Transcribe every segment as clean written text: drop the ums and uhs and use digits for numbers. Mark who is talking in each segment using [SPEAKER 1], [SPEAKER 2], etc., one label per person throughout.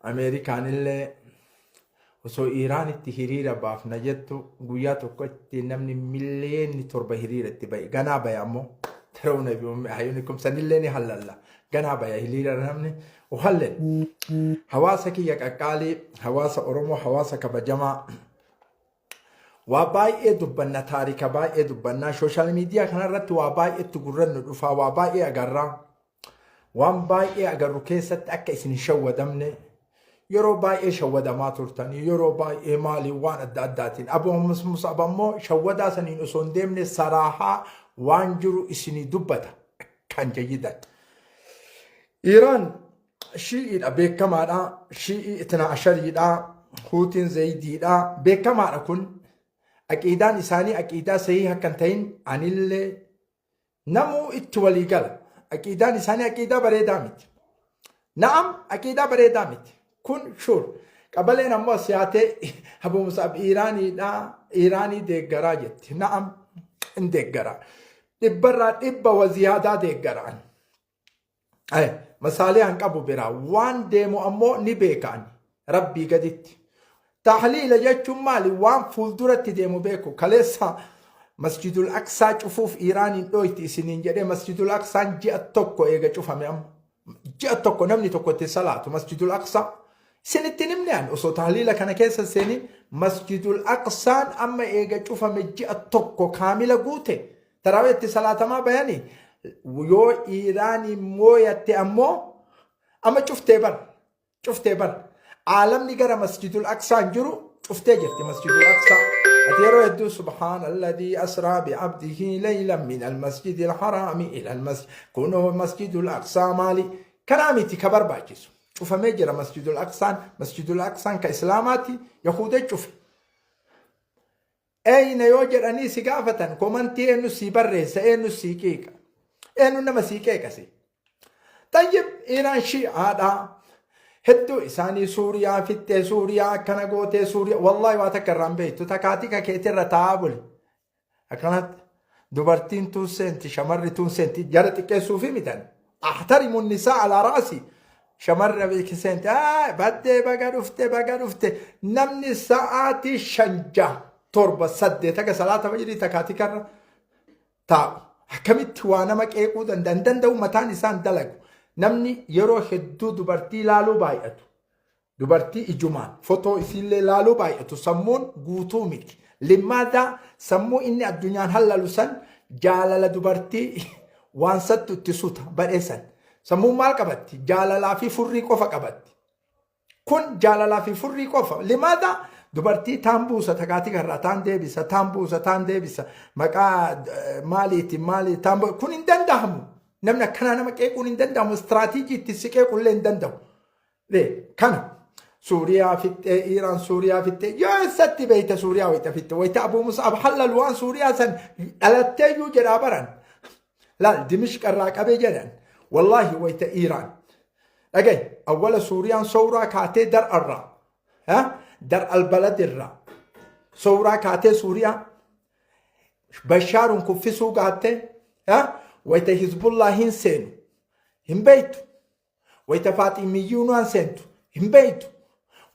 [SPEAKER 1] Ameerikaanillee osoo Iiraanitti hiriira baafna jettu guyyaa tokkotti namni miliyoonni 7 hiriira itti bahe. Ganaa baya ammoo tarawna bi sanillee ni hallalla. Ganaa baya hiriira namni uhallen. Hawaasa kiyya qaqqaalii, hawaasa Oromoo, hawaasa kabajamaa. Waa baay'ee dubbanna, taarika baay'ee dubbannaa, social media kanarratti waa baay'eetti gurrannu dhufaa, waa baay'ee agarraa. Waan baay'ee agarru keessatti akka isin hin shawwadamne. Yeroo baay'ee shawwadamaa turtanii, yeroo baay'ee maali waan adda addaatiin. Abu Musab ammoo shawwadaa saniin osoo hin deemne saraahaa waan jiru isinii dubbata kan jayyidan. Iiraan Shii'iidha, beekamaadha. Shii'ii itna ashariidha. Huutiin Zayidiidha, beekamaadha. Kun aqiidaan isaanii aqiidaa sahii akka hin ta'in anillee namuu itti walii gala. Aqiidaan isaanii aqiidaa bareedaa miti. Na'am, aqiidaa bareedaa miti. Kun sure. Qabaleen ammoo siyaatee Abu Musab Iiraaniidha, Iiraanii deeggaraa jetti. Na'am, hin deeggaraa. 100% waziyaadaa deeggaraan. Masaalee han qabu biraa waan deemu ammoo ni beekaan rabbii gaditti. Tahliila jechuun maali? Waan fuulduratti deemu beeku. Kaleessa Masjidul Aqsaa cufuuf Iiraaniin dhooyti isiniin jedhee, Masjidul Aqsaan ji'a tokko eega cufame amma. Ji'a tokko namni tokko itti salaatu Masjidul Aqsaa. Isinitti himne ani osoo tahliila kana keessa seenin, Masjidul Aqsaan amma eega cufame ji'a tokko kaamila guute. Tarawih itti salaatamaa bayanii yoo Iiraaniin mooyatte ammoo amma cuftee bar, cuftee bar. Aalamni gara Masjidul Aqsaan jiru cuftee jirti Masjidul Aqsaa. Ati yeroo hedduu سبحان الذي أسرى بعبده ليلا من المسجد الحرام إلى المسجد, kunoo Masjidul Aqsaa maali? Kanaa miti ka barbaachisu. Cufamee jira Masjidul Aqsaan. Masjidul Aqsaan ka Islaamaati, Yahuda cufe. Eeyna yoo jedhanii si gaafatan, komantii eenyu sii barreessa, eenyu sii qiiqa, eenyu nama sii qeeqase? طيب, Iiraan Shi'aadha. Hedduu isaanii Suuriyaa fixxee, Suuriyaa akkana gootee, Suuriyaa wallaahi waa takka irraan beektu. Takaatika keetirra taa'aa buli. Akkanatti dubartiin tun seenti, shamarri tun seenti, jara xiqqeessuufi mitan. أحترم النساء على رأسي. Shamarra beeki seenti, baddee, baga dhufte, baga dhufte. Namni sa'aatii 5, 6, 7, 8 haga salaata fajrii takaatikarra taa'u. Akkamitti waa nama qeequu danda'a? Hin danda'u, mataan isaan dalagu. Namni yeroo hedduu dubartii laaluu baay'atu. Dubartii ijumaan fotoo isiillee laaluu baay'atu sammuun guutuu miti. Limmaadaa sammuu inni addunyaan hallalu san jaalala dubartii waan sattu itti suta badheessan. Sammuun maal qabatti? Jaalalaa fi furrii qofa qabatti. Kun jaalalaa fi furrii qofa. Limaada dubartii taan buusa takaatii karraa taan deebisa, taan buusa, taan deebisa, maqaa maaliitiin maalii taan kun hin danda'amu. Namni akkanaa nama qeequun hin danda'amu. Istiraatiijii itti si qeequllee hin danda'u. Kana Suuriyaa fixxee, Iiraan Suuriyaa fixxee, yoo eessatti beeyta Suuriyaa wayita fixxe? Wayita Abuu Mus'ab hallal waan Suuriyaa san dhalatteeyyuu jedhaa baran. Laal, Dimishqa irraa qabee jedhan. Wallaahi wayita Iiraan. Dhagaye, awwala Suuriyaan sowraa kaatee dar'arraa. Dar albalad irraa. Sowraa kaatee Suuriyaa. Bashaaruun kuffisuu gaattee. Wayita Hizbullaa hin seenu. Hin beeytu. Wayita Faaximiyyuunaan seentu hin beeytu.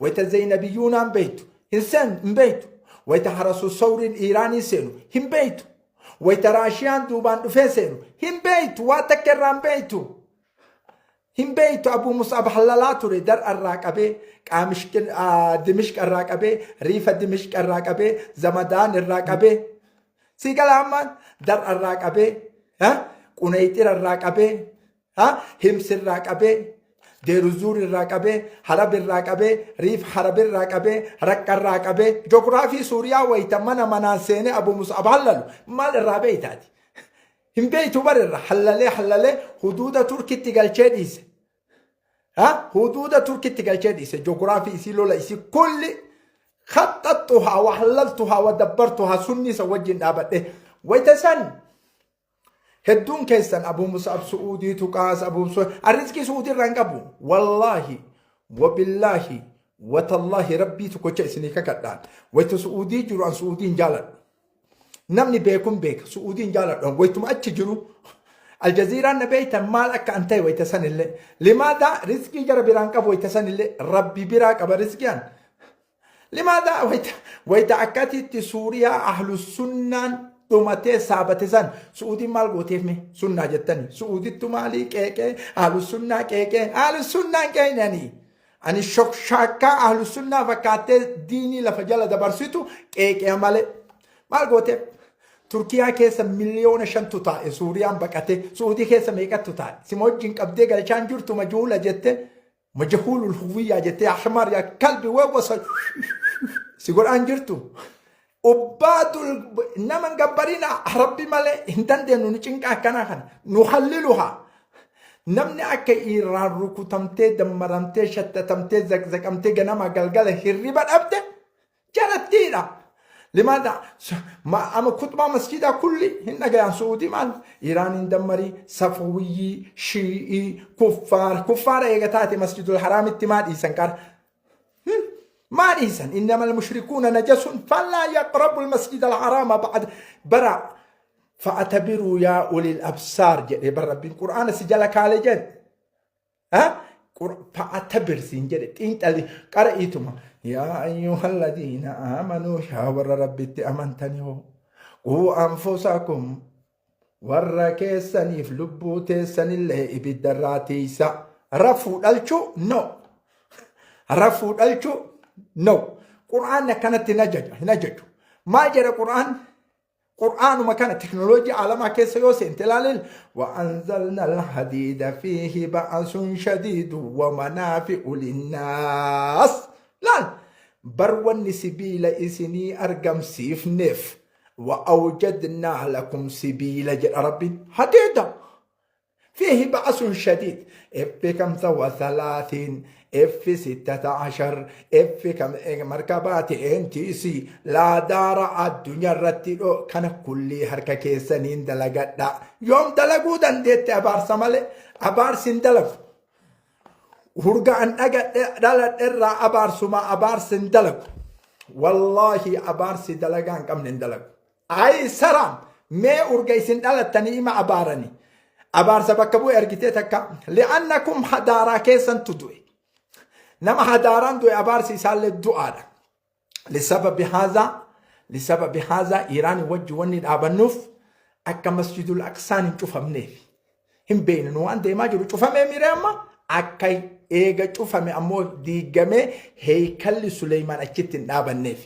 [SPEAKER 1] Wayita Zeynabiyyuunaan beeytu hin seen hin beeytu. Wayita Harasu Sawriin Iiraanii seenu hin beeytu. Wayita Raashiyaan duubaan dhufee seenu hin beeytu. Waa takka irraa hin beeytu. Hin beeytu. Abuu Mus'ab hallalaa ture Dar'a irraa qabee, Dimishqa irraa qabee, Riifa Dimishqa irraa qabee, Zamadaan irraa qabee. Sii gala ammaan Dar'a irraa qabee, Quneyxira irraa qabee, Himsi irraa qabee, Deeruzuur irraa qabee, Halab irraa qabee, Riif Harab irraa qabee, Raqqa irraa qabee, joogiraafii Suuriyaa wayita mana manaan seenee Abuu Mus'ab hallalu maal irraa beeytaati? Hin beeytu bar irra hallalee hallalee huduuda Turkitti galchee dhiise. Huduuda Turkitti galchee dhiise, joogiraafii isii, lola isii kulli خططتها وحللتها ودبرتها sunni isa wajjin dhaabadhe. Wayita san hedduun keessan Abuu Mus'ab Su'uudii tuqaas, Abuu Mus'ab rizqii Su'uudii irraa hin qabu. Wallaahi wabillaahi watallaahi, rabbii tokkocha isinii kakadhaan, wayita Su'uudii jiru an Su'uudii hin jaaladhu. Namni beekun beeka, Su'uudii hin jaaladhu. Wayituma achi jiru Aljaziiraan na beeytan maal akka an ta'e wayita sanillee. Limaadaa rizqii jara biraan qabu wayita sanillee rabbi biraa qaba rizqii an. Limaadaa wayita wayita akkatitti Suuriyaa ahlusunnaan dhumatee saabate san Su'uudiin maal gooteef mee sunnaa jettani Su'uudittu maalii qeeqee ahlusunnaa qeeqee ahlusunnaan qeeqanii ani shokshaakkaa ahlusunnaa fakkaattee diinii lafa jala dabarsitu qeeqee malee maal gooteef Turkiyaa keessa 5,000,000tu taa'e Suuriyaan baqate Su'uudii keessa meeqattu taa'e sima wajjin qabdee galchaan jirtu majuula jette Majahuulul huwiyyaa jettee ahmar yaa kalbi wawwasa si godhaan jirtu. Ubbaadul nama hin gabbarina rabbi malee hin dandeenyu nu cinqaa akkanaa kana nu halliluha. Namni akka Iraan rukutamtee dammaramtee shattatamtee zaqzaqamtee ganama galgala hirriba dhabde Jarattiidha. Limaadha ama kutbaa masjidaa kulli hin dhagayan Su'uudii maal Iraan hin dammarii safawiyyii shii'ii kuffaara kuffaara eega taate masjidul haraamitti maa dhiisan qara maa dhiisan innamal mushrikuuna najasun falaa yaqrabu almasjid alharaama ba'd bara fa'atabiruu yaa ulil absaar jedhe bar rabbiin qur'aana si jala kaale jedhe Fa'atabir siin jedhe xiinxalli qara'iituma. Yaa ayyuhalladiina aamanuu yaa warra rabbitti amantanii hoo. Quu anfusakum warra keessaniif lubbuu teessanillee ibiddarraa tiiysa. Rafuu dhalchuu no. Rafuu dhalchuu no. Qur'aanni akkanatti hin ajaja hin ajaju. Maal jedha Qur'aan? Qur'aanuma kana teknooloojii aalamaa keessa yoo seente ilaalil wa'anzalna alhadiida fiihi ba'asun shadiidu wa manaafi'u linnaas laal bar wanni sibiila isinii argamsiifneef wa awjadnaa lakum sibiila jedha rabbiin hadiida فيه بأس شديد اف 35 اف 16 اف كم مركبات ان تي سي لا دار الدنيا irratti dhoo kana kullii harka keessaniin dalagadha yoom dalaguu dandeette abaarsa malee abaarsi hin dalagu hurga an dhagadhe dhaladhe irraa abaarsuma abaarsi hin dalagu wallaahi abaarsi dalagaa hin qabne hin dalagu Ayi saraam mee urga isin dhalattanii ima abaarani. Abaarsa bakka bu'e argitee takka li'annakum hadaaraa keessantu du'e. Nama hadaaraan du'e abaarsi isaallee du'aadha. Lisababi haazaa lisababi haazaa Iiraanii wajji wanni dhaabannuuf akka masjidul aqsaan hin cufamneef. Hin beeknu nu waan deemaa jiru cufamee miiree amma akka eega cufame ammoo diigamee heeykalli Suleymaan achitti hin dhaabanneef.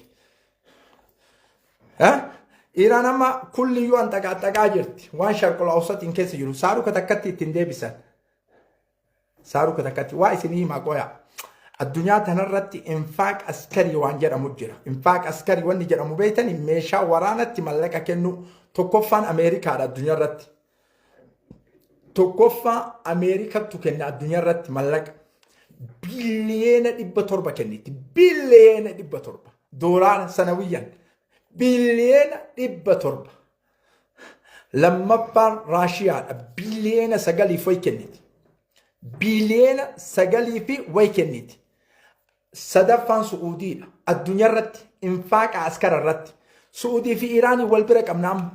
[SPEAKER 1] Iraan amma kulliyyuu an xaqaaxaqaa jirti. Waan sharqul awsatiin keessa jiru. Saaruka takkatti ittiin deebisan. Saaruka takkatti. Waa isinii himaa qoyaa. Addunyaa tanarratti infaaq askarii waan jedhamu jira. Infaaq askarii wanni jedhamu beektani meeshaa waraanatti mallaqa kennu tokkoffaan Ameerikaadha addunyaa irratti. Tokkoffaa Ameerikattu kenna addunyaa irratti mallaqa. 700 biliyoona kenniti. 700 biliyoona. Doolaara sanawiyyan. 700 biliyoona. Lammaffaan Raashiyaadha. 9 biliyoona wayi kenniti. 9 biliyoona fi wayi kenniti. Sadaffaan Su'uudiidha. Addunyaa irratti infaaqa askara irratti. Su'uudii fi Iraanii wal bira qabna amma.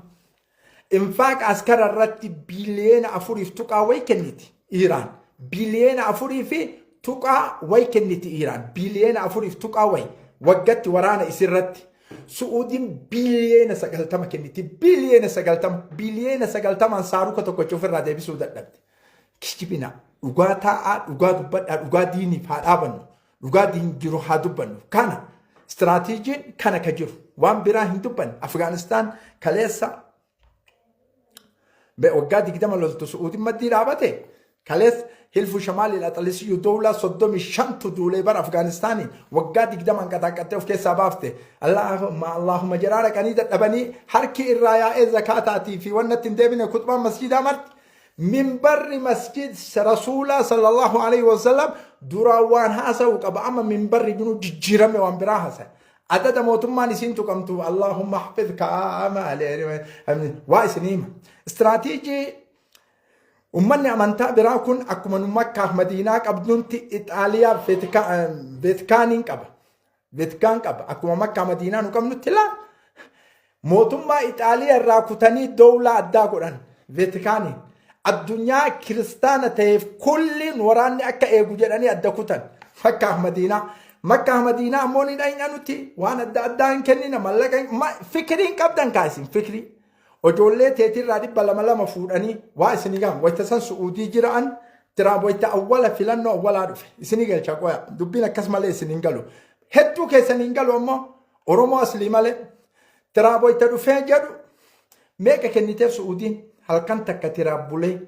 [SPEAKER 1] Infaaqa askara irratti biliyoona afuriif tuqaa wayi kenniti Iraan. Biliyoona 4 fi tuqaa wayi kenniti Iraan. Biliyoona 4f tuqaa wayi waggatti waraana isirratti. Su'uudiin 90 biliyoona kenniti. 90 biliyoona 90n saaruka tokkocha ofirraa deebisuu dadhabde. Kijibina dhugaa taa'aa dhugaa dubbadhaa dhugaa diiniif haa dhaabannu dhugaa diin jiru haa dubbannu kana istiraatiijiin kana ka jiru waan biraa hin dubbanne Afgaanistaan kaleessa waggaa 20 loltu Su'uudiin maddii dhaabate kaleessa hilfu shamaaliil axalisiyyu dowlaa 35tu duulee bara Afgaanistaaniin waggaa 20n qaxaaqattee of keessaa baafte Allahumma Allahumma jedhaa dhaqanii dadhabanii harki irraa yaa'ee zakaataatii fi wannatti hin deebine kutbaan masjiidaa marti Minbarri masjid Rasuulaa sallallahu alaihi wasallam duraan waan haasa'u qaba. Amma minbarri dunuu jijjiirame waan biraa haasa'e. Adada mootummaan isiin tuqamtu Allahumma hafidh kaama waa isinii hima. Istiraatiijii ummanni amantaa biraa kun akkuma nu Makkaaf Madiinaa qabdutti Ixaaliyaa Veetikaaniin qaba. Veetikaan qaba. Akkuma Makkaa Madiinaa nu qabnutti laa. Mootummaa Ixaaliyaa irraa kutanii dowlaa addaa godhan Veetikaaniin. Addunyaa kiristaana ta'eef kulliin waraanni akka eegu jedhanii adda kutan. Makkaaf Madiinaa. Makkaaf Madiinaa ammoo ni dhayna nuti waan adda addaa hin kennina mallaqa fikirii hin qabdan kaa isin fikirii. Ijoollee teetirraa 200 lama fuudhanii waa isinii gahan wayita san Su'uudii jira'an Tiraamp wayita awwala filannoo awwalaa dhufe isinii galcha qoya dubbiin akkas malee isin hin galu. Hedduu keessan hin galu ammoo Oromoo aslii malee Tiraamp wayita dhufee jedhu meeqa kenniteef Su'uudiin halkan takka Tiraamp bulee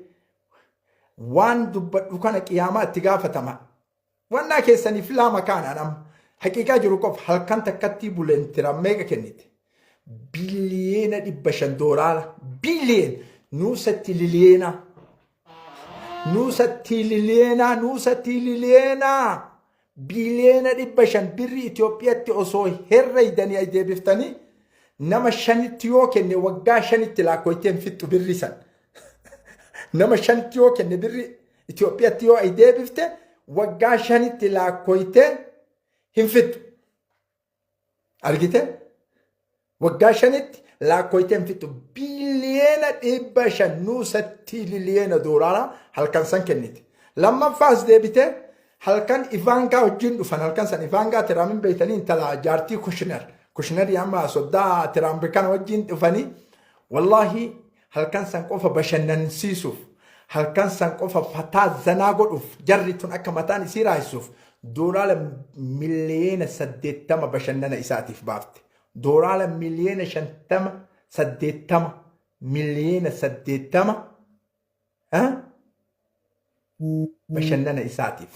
[SPEAKER 1] waan dubbadhu kana qiyaamaa itti gaafatama. Wannaa keessaniif laama kaanaan amma haqiiqaa jiru qofa halkan takkatti buleen Tiraamp meeqa kennite? Biliyeena 500 doolaara biliyeen nuusa tililiyeena nuusa tililiyeena nuusa tililiyeena biliyeena 500 birri Itoophiyaatti osoo herreeydanii deebiftanii nama shanitti yoo kenne waggaa 5tti laakkoytee hin fixxu birri san. Nama shanitti yoo kenne birri Itoophiyaatti yoo ay deebifte waggaa 5tti laakkoytee hin fixxu. Argite? Waggaa 5tti laakkoytee hin fixxu. Biliyeena 500 nuusa tililiyeena doolaaraa halkan san kennite. Lammaffaas deebitee halkan Ivaankaa wajjin dhufan halkan san Ivaankaa Tiraamin beeytanii intala jaartii Kushner. Kushnerii amma soddaa Tiraamp kana wajjin dhufanii wallaahi halkan san qofa bashannansiisuuf halkan san qofa fataa zanaa godhuuf jarri tun akka mataan isii raayisuuf doolaara miliyoona 80 bashannana isaatiif baafte. Doolaara miliyoona 50 80 miliyoona 80 bashannana isaatiif.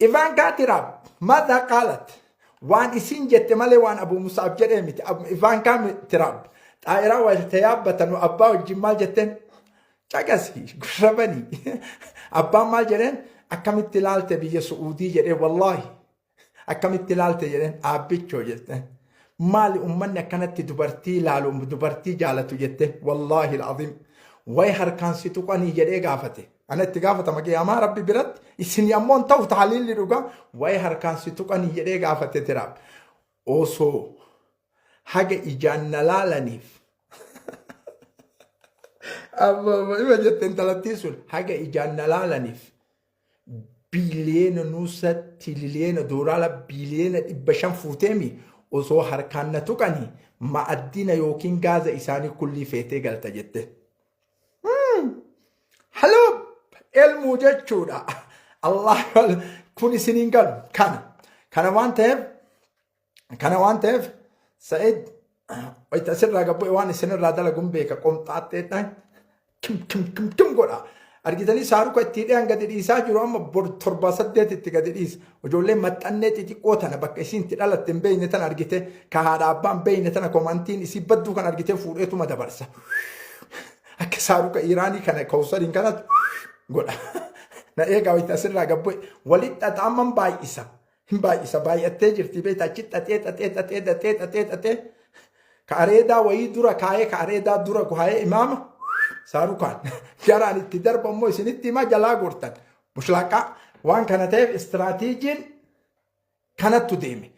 [SPEAKER 1] Ivaankaa Tiraamp maadhaa qaalat waan isin jette malee waan Abu Musaab jedhee miti. Ivaankaa Tiraamp xaa'iraa wayita yaabbatanu abbaa wajjin maal jetteen caqasi gurra banii. Abbaan maal jedheen akkamitti ilaalte biyya Su'uudii jedhee wallaahi Akkamitti ilaalte jedheen dhaabbichoo jette. Maali ummanni akkanatti dubartii ilaalu dubartii jaalatu jette wallaahi al'aziim. Way harkaan si tuqanii jedhee gaafate. Ana itti gaafatama qiyaamaa rabbi biratti isin ammoo hin ta'u taaliilli dhugaa way harkaan si tuqanii jedhee gaafate tiraam. Osoo haga ijaan na laalaniif amma ima jette intalattiin sun haga ijaan na laalaniif biliyeena nuusa tililiyeena doolaara biliyeena 500 fuuteemi osoo harkaan na tuqanii ma'addina yookiin gaaza isaanii kullii feetee galta jette. Haloo elmuu jechuudha. Allah kun isiniin galu kana. Kana waan ta'eef Kana waan ta'eef Sa'id wayita asirraa gabbu'e waan isinirraa dalaguun beeka qomxaaxxeedhaan kim kim kim kim godha. Argitanii saaruka itti hidhee gadi dhiisaa jiru amma bor 7 8 itti gadi dhiisa. Ijoollee maxxannee xixiqqoo tana bakka isiin itti dhalatte hin beekne tana argite ka haadha abbaa hin beekne tana komantiin isii badduu kan argitee fuudheetuma dabarsa. Akka saaruka Iraanii kana kawsariin kanatti godha. Na eegaa wayita asirraa gabbu'e walitti xaxaaman baay'isa. Hin baay'isa baay'attee jirti beekta achi xaxee xaxee xaxee xaxee xaxee xaxee ka areedaa wayii dura kaayee ka areedaa dura kaayee imaama saarukaan jaraan itti darba immoo isinitti himaa jalaa gortan mushlaaqaa waan kana ta'eef istiraatiijiin kanattu deeme.